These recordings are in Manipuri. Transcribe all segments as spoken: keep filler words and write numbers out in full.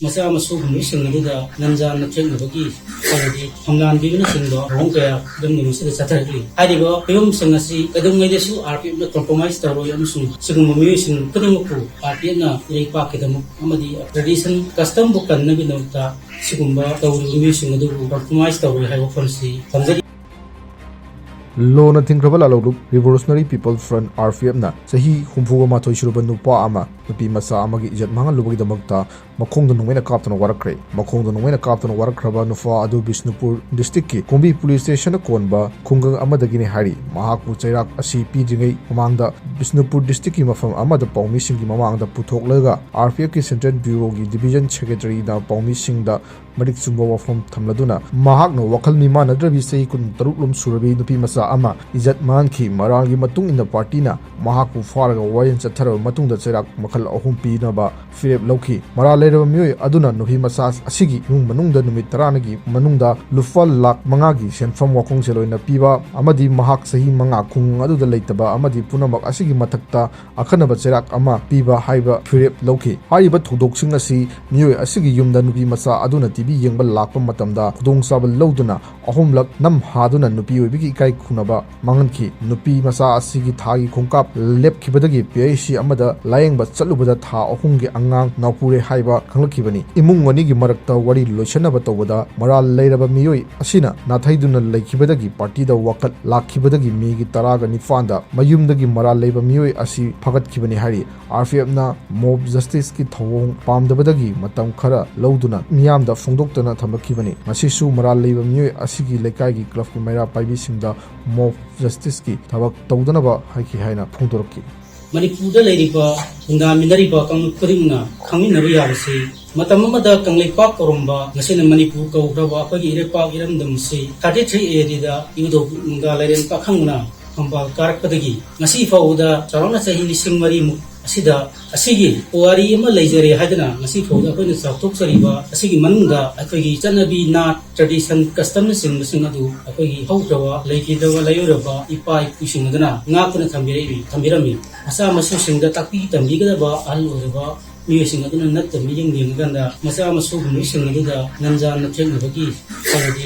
ꯃꯆꯥ ꯃꯁꯨꯒꯨꯝꯕꯁꯤꯡ ꯑꯗꯨꯗ ꯅꯟꯖꯥꯅ ꯊꯦꯡꯅꯕꯒꯤ ꯍꯥꯏꯕꯗꯤ ꯐꯝꯂꯥꯟ ꯄꯤꯕꯅꯆꯤꯡꯕ ꯊꯧꯑꯣꯡ ꯀꯌꯥ ꯐꯤꯕꯝꯒꯤ ꯃꯁꯤꯗ ꯆꯠꯊꯔꯛꯂꯤ꯫ ꯍꯥꯏꯔꯤꯕ ꯐꯤꯕꯝꯁꯤꯡ ꯑꯁꯤ ꯀꯩꯗꯧꯉꯩꯗꯁꯨ RPFꯅ compromise ꯇꯧꯔꯣꯏ ꯑꯃꯁꯨꯡ ꯁꯤꯒꯨꯝꯕ ꯃꯤꯑꯣꯏꯁꯤꯡ ꯈꯨꯗꯤꯡꯃꯛꯄꯨ RPFꯅ ꯏꯔꯩꯄꯥꯛꯀꯤꯗꯃꯛ ꯑꯃꯗꯤ tradition customꯕꯨ ꯀꯟꯅꯕꯒꯤꯗꯃꯛꯇ ꯁꯤꯒꯨꯝꯕ ꯇꯧꯔꯤꯕ ꯃꯤꯑꯣꯏꯁꯤꯡ ꯑꯗꯨꯕꯨ compromise ꯇꯧꯔꯣꯏ ꯍꯥꯏꯕ ꯋꯥꯐꯝꯁꯤ ꯊꯝꯖꯔꯤ꯫ ꯂꯣꯅ ꯊꯤꯡꯈ꯭ꯔꯕ ꯂꯥꯂꯣꯡꯂꯨꯞ Revolutionary People Front, RPFꯅ ꯆꯍꯤ ꯍꯨꯝꯐꯨꯒ ꯃꯥꯊꯣꯏ ꯁꯨꯔꯕ ꯅꯨꯄꯥ ꯑꯃ ꯅꯨꯄꯤ ꯃꯆꯥ ꯑꯃꯒꯤ ꯏꯖꯠ ꯃꯥꯡꯍꯜꯂꯨꯕꯒꯤꯗꯃꯛꯇ ꯃꯈꯣꯡꯗ ꯅꯣꯡꯃꯩꯅ ꯀꯥꯞꯇꯨꯅ ꯋꯥꯔꯛꯈ꯭ꯔꯦ꯫ ꯃꯈꯣꯡꯗ ꯅꯣꯡꯃꯩꯅ ꯀꯥꯞꯇꯨꯅ ꯋꯥꯔꯛꯈ꯭ꯔꯕ ꯅꯨꯄꯥ ꯑꯗꯨ ꯕꯤꯁꯅꯨꯄꯨꯔ districtꯀꯤ ꯀꯨꯝꯕꯤ police stationꯗ ꯀꯣꯟꯕ ꯈꯨꯡꯒꯪ ꯑꯃꯗꯒꯤꯅꯤ ꯍꯥꯏꯔꯤ꯫ ꯃꯍꯥꯛꯄꯨ ꯆꯩꯔꯥꯛ ꯑꯁꯤ ꯄꯤꯗ꯭ꯔꯤꯉꯩ ꯃꯃꯥꯡꯗ ꯕꯤꯁꯅꯨꯄꯨꯔ districtꯀꯤ ꯃꯐꯝ ꯑꯃꯗ ꯄꯥꯎꯃꯤꯁꯤꯡꯒꯤ ꯃꯃꯥꯡꯗ ꯄꯨꯊꯣꯛꯂꯒ RPFꯀꯤ Central Bureauꯒꯤ Division Secretaryꯅ ꯄꯥꯎꯃꯤꯁꯤꯡꯗ ꯃꯔꯤꯛ ꯆꯨꯝꯕ ꯋꯥꯐꯝ ꯊꯝꯂꯗꯨꯅ ꯃꯍꯥꯛꯅ ꯋꯥꯈꯜ ꯃꯤꯃꯥꯟꯅꯗ꯭ꯔꯕꯤ ꯆꯍꯤ ꯀꯨꯟꯇꯔꯨꯛ ꯂꯣꯝ ꯁꯨꯔꯕꯤ ꯅꯨꯄꯤ ꯃꯆꯥ ꯑꯃ ꯏꯖꯠ ꯃꯥꯡꯈꯤ꯫ ꯃꯔꯥꯜꯒꯤ ꯃꯇꯨꯡ ꯏꯟꯅ partyꯅ ꯃꯍꯥꯛꯄꯨ ꯐꯥꯔꯒ ꯋꯥꯌꯦꯜ ꯆꯠꯊꯔꯕ ꯃꯇꯨꯡꯗ ꯆꯩꯔꯥꯛ ꯃꯈꯜ ꯑꯍꯨꯝ ꯄꯤꯅꯕ ꯐꯤꯔꯦꯞ ꯂꯧꯈꯤ꯫ ꯃꯔꯥꯜ ꯂꯩꯔꯕ ꯃꯤꯑꯣꯏ ꯑꯗꯨꯅ ꯅꯨꯄꯤ ꯃꯆꯥ ꯑꯁꯤꯒꯤ ꯏꯃꯨꯡ ꯃꯅꯨꯡꯗ ꯅꯨꯃꯤꯠ ꯇꯔꯥꯅꯤꯒꯤ ꯃꯅꯨꯡꯗ ꯂꯨꯄꯥ ꯂꯥꯈ ꯃꯉꯥꯒꯤ ꯁꯦꯟꯐꯝ ꯋꯥꯈꯣꯡꯁꯦꯜ ꯑꯣꯏꯅ ꯄꯤꯕ ꯑꯃꯗꯤ ꯃꯍꯥꯛ ꯆꯍꯤ ꯃꯉꯥ ꯈꯨꯡꯒꯪ ꯑꯗꯨꯗ ꯂꯩꯇꯕ ꯑꯃꯗꯤ ꯄꯨꯝꯅꯃꯛ ꯑꯁꯤꯒꯤ ꯃꯊꯛꯇ ꯑꯈꯟꯅꯕ ꯆꯩꯔꯥꯛ ꯑꯃ ꯄꯤꯕ ꯍꯥꯏꯕ ꯐꯤꯔꯦꯞ ꯂꯧꯈꯤ꯫ ꯍꯥꯏꯔꯤꯕ ꯊꯧꯗꯣꯛꯁꯤꯡ ꯑꯁꯤ ꯃꯤꯑꯣꯏ ꯑꯁꯤꯒꯤ ꯌꯨꯝꯗ ꯅꯨꯄꯤ ꯃꯆꯥ ꯑꯗꯨꯅ TV ꯌꯦꯡꯕ ꯂꯥꯛꯄ ꯃꯇꯝꯗ ꯈꯨꯗꯣꯡꯆꯥꯕ ꯂꯧꯗꯨꯅ ꯑꯍꯨꯝꯂꯛ ꯅꯝ ꯍꯥꯗꯨꯅ ꯅꯨꯄꯤ ꯑꯣꯏꯕꯒꯤ ꯏꯀꯥꯏ ꯈꯨꯝꯅꯕ ꯃꯥꯡꯍꯟꯈꯤ꯫ ꯅꯨꯄꯤ ꯃꯆꯥ ꯑꯁꯤꯒꯤ ꯊꯥꯒꯤ ꯈꯣꯡꯀꯥꯞ ꯂꯦꯞꯈꯤꯕꯗꯒꯤ PHC ꯑꯃꯗ ꯂꯥꯌꯦꯡꯕ ꯆꯠꯂꯨꯕꯗ ꯊꯥ ꯑꯍꯨꯝꯒꯤ ꯑꯉꯥꯡ ꯅꯥꯎꯄꯨꯔꯦ ꯍꯥꯏꯕ ꯈꯪꯂꯛꯈꯤꯕꯅꯤ꯫ ꯏꯃꯨꯡ ꯑꯅꯤꯒꯤ ꯃꯔꯛꯇ ꯋꯥꯔꯤ ꯂꯣꯏꯁꯟꯅꯕ ꯇꯧꯕꯗ ꯃꯔꯥꯜ ꯂꯩꯔꯕ ꯃꯤꯑꯣꯏ ꯑꯁꯤꯅ ꯅꯥꯊꯩꯗꯨꯅ ꯂꯩꯈꯤꯕꯗꯒꯤ partyꯗ ꯋꯥꯀꯠ ꯂꯥꯛꯈꯤꯕꯗꯒꯤ ꯃꯦꯒꯤ ꯇꯔꯥꯒ ꯅꯤꯄꯥꯟꯗ ꯃꯌꯨꯝꯗꯒꯤ ꯃꯔꯥꯜ ꯂꯩꯕ ꯃꯤꯑꯣꯏ ꯑꯁꯤ ꯐꯥꯒꯠꯈꯤꯕꯅꯤ ꯍꯥꯏꯔꯤ꯫ RPFꯅ mob justiceꯀꯤ ꯊꯧꯑꯣꯡ ꯄꯥꯝꯗꯕꯗꯒꯤ ꯃꯇꯝ ꯈꯔ ꯂꯧꯗꯨꯅ ꯃꯤꯌꯥꯝꯗ ꯐꯣꯡꯗꯣꯛꯇꯅ ꯊꯝꯂꯛꯈꯤꯕꯅꯤ꯫ ꯉꯁꯤꯁꯨ ꯃꯔꯥꯜ ꯂꯩꯕ ꯃꯤꯑꯣꯏ ꯑꯁꯤꯒꯤ ꯂꯩꯀꯥꯏꯒꯤ clubꯀꯤ ꯃꯩꯔꯥ ꯄꯥꯏꯕꯤꯁꯤꯡꯗ mob justiceꯀꯤ ꯊꯕꯛ ꯇꯧꯗꯅꯕ ꯍꯥꯏꯈꯤ ꯍꯥꯏꯅ ꯐꯣꯡꯗꯣꯔꯛꯈꯤ꯫ ꯃꯅꯤꯄꯨꯔꯗ ꯂꯩꯔꯤꯕ ꯈꯨꯟꯗꯥꯃꯤꯟꯅꯔꯤꯕ ꯀꯥꯡꯂꯨꯞ ꯈꯨꯗꯤꯡꯃꯛꯅ ꯈꯪꯃꯤꯟꯅꯕ ꯌꯥꯕꯁꯤ, ꯃꯇꯝ ꯑꯃꯗ ꯀꯪꯂꯩꯄꯥꯛ ꯀꯧꯔꯝꯕ, ꯉꯁꯤꯅ ꯃꯅꯤꯄꯨꯔ ꯀꯧꯈ꯭ꯔꯕ ꯑꯩꯈꯣꯏꯒꯤ ꯏꯔꯩꯄꯥꯛ ꯏꯔꯝꯗꯝ ꯑꯁꯤ thirty three ADꯗ ꯏꯕꯨꯙꯧ ꯅꯨꯡꯗꯥ ꯂꯥꯏꯔꯦꯟ ꯄꯥꯈꯪꯕꯅ ꯐꯝꯕꯥꯜ ꯀꯥꯔꯛꯄꯗꯒꯤ ꯉꯁꯤ ꯐꯥꯎꯕꯗ ꯆꯥꯎꯔꯥꯛꯅ ꯆꯍꯤ ꯂꯤꯁꯤꯡ ꯃꯔꯤꯃꯨꯛ ꯑꯁꯤꯗ ꯑꯁꯤꯒꯤ ꯄꯨꯋꯥꯔꯤ ꯑꯃ ꯂꯩꯖꯔꯦ ꯍꯥꯏꯗꯅ ꯉꯁꯤ ꯐꯥꯎꯗ ꯑꯩꯈꯣꯏꯅ ꯆꯥꯎꯊꯣꯛꯆꯔꯤꯕ ꯑꯁꯤꯒꯤ ꯃꯅꯨꯡꯗ ꯑꯩꯈꯣꯏꯒꯤ ꯆꯠꯅꯕꯤ, ꯅꯥꯠ, tradition, customꯅꯆꯤꯡꯕꯁꯤꯡ ꯑꯗꯨ ꯑꯩꯈꯣꯏꯒꯤ ꯍꯧꯈ꯭ꯔꯕ, ꯂꯩꯈꯤꯗ꯭ꯔꯕ, ꯂꯩꯔꯨꯔꯕ ꯏꯄꯥ ꯏꯄꯨꯁꯤꯡ ꯑꯗꯨꯅ ꯉꯥꯛꯇꯨꯅ ꯊꯝꯕꯤꯔꯛꯏ, ꯊꯝꯕꯤꯔꯝꯃꯤ꯫ ꯃꯆꯥ ꯃꯁꯨꯁꯤꯡꯗ ꯇꯥꯛꯄꯤ ꯇꯝꯕꯤꯒꯗꯕ ꯑꯍꯜ ꯑꯣꯏꯔꯕ ꯃꯤꯑꯣꯏꯁꯤꯡ ꯑꯗꯨꯅ ꯅꯠꯇꯕ ꯃꯤꯠꯌꯦꯡ ꯌꯦꯡꯉꯀꯥꯟꯗ ꯃꯆꯥ ꯃꯁꯨꯒꯨꯝꯕꯁꯤꯡ ꯑꯗꯨꯗ ꯅꯟꯖꯥꯅ ꯊꯦꯡꯅꯕꯒꯤ ꯍꯥꯏꯕꯗꯤ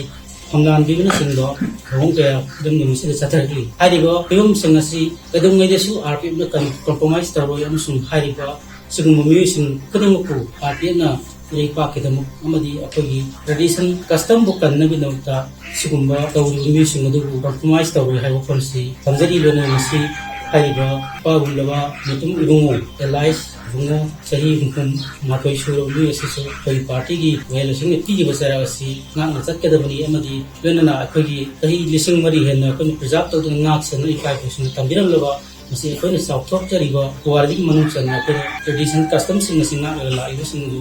ꯐꯝꯂꯥꯟ ꯄꯤꯕꯅꯆꯤꯡꯕ ꯊꯧꯑꯣꯡ ꯀꯌꯥ ꯐꯤꯂꯝꯁꯤꯡ ꯑꯁꯤꯗ ꯆꯠꯊꯔꯛꯂꯤ꯫ ꯍꯥꯏꯔꯤꯕ ꯐꯤꯕꯝꯁꯤꯡ ꯑꯁꯤ ꯀꯩꯗꯧꯉꯩꯗꯁꯨ RPFꯅ ꯀꯝ-, compromise ꯇꯧꯔꯣꯏ ꯑꯃꯁꯨꯡ ꯍꯥꯏꯔꯤꯕ ꯁꯤꯒꯨꯝꯕ ꯃꯤꯑꯣꯏꯁꯤꯡ ꯈꯨꯗꯤꯡꯃꯛꯄꯨ RPFꯅ ꯏꯔꯩꯄꯥꯛꯀꯤꯗꯃꯛ ꯑꯃꯗꯤ ꯑꯩꯈꯣꯏꯒꯤ tradition customꯕꯨ ꯀꯟꯅꯕꯒꯤꯗꯃꯛꯇ ꯁꯤꯒꯨꯝꯕ ꯇꯧꯔꯤꯕ ꯃꯤꯑꯣꯏꯁꯤꯡ ꯑꯗꯨꯕꯨ compromise ꯇꯧꯔꯣꯏ ꯍꯥꯏꯕ ꯋꯥꯐꯝꯁꯤ ꯊꯝꯖꯔꯤ꯫ ꯂꯣꯏꯅꯅ ꯉꯁꯤ ꯍꯥꯏꯔꯤꯕ ꯏꯄꯥꯒꯨꯝꯂꯕ ꯃꯤꯇꯨꯝ ꯏꯕꯨꯡꯉꯣ ꯑꯦꯂꯥꯏꯁ ꯏꯕꯨꯡꯉꯣ ꯆꯍꯤ ꯍꯨꯝꯐꯨ ꯃꯥꯊꯣꯏ ꯁꯨꯔꯕ ꯃꯤꯑꯣꯏ ꯑꯁꯤꯁꯨ ꯑꯩꯈꯣꯏꯒꯤ partyꯒꯤ ꯋꯥꯌꯦꯜꯁꯪꯅ ꯄꯤꯔꯤꯕ ꯆꯩꯔꯥꯛ ꯑꯁꯤ ꯉꯥꯛꯅ ꯆꯠꯀꯗꯕꯅꯤ ꯑꯃꯗꯤ ꯂꯣꯏꯅꯅ ꯑꯩꯈꯣꯏꯒꯤ ꯆꯍꯤ ꯂꯤꯁꯤꯡ ꯃꯔꯤ ꯍꯦꯟꯅ ꯑꯩꯈꯣꯏꯅ preserve ꯇꯧꯗꯨꯅ ꯉꯥꯛ ꯁꯦꯟꯅ ꯏꯄꯥ ꯏꯄꯨꯁꯤꯡꯅ ꯇꯝꯕꯤꯔꯝꯂꯕ ꯃꯁꯤ ꯑꯩꯈꯣꯏꯅ ꯆꯥꯎꯊꯣꯛꯆꯔꯤꯕ ꯄꯨꯋꯥꯔꯤꯒꯤ ꯃꯅꯨꯡ ꯆꯟꯅ ꯑꯩꯈꯣꯏꯅ tradition customꯁꯤꯡ ꯑꯁꯤ ꯉꯥꯛꯂꯒ ꯂꯥꯛꯂꯤꯕꯁꯤꯡꯗꯨ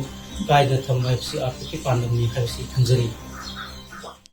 ꯀꯥꯏꯗꯅ ꯊꯝꯕ ꯍꯥꯏꯕꯁꯤ RPFꯀꯤ ꯄꯥꯟꯗꯝꯅꯤ ꯍꯥꯏꯕꯁꯤ ꯊꯝꯖꯔꯤ꯫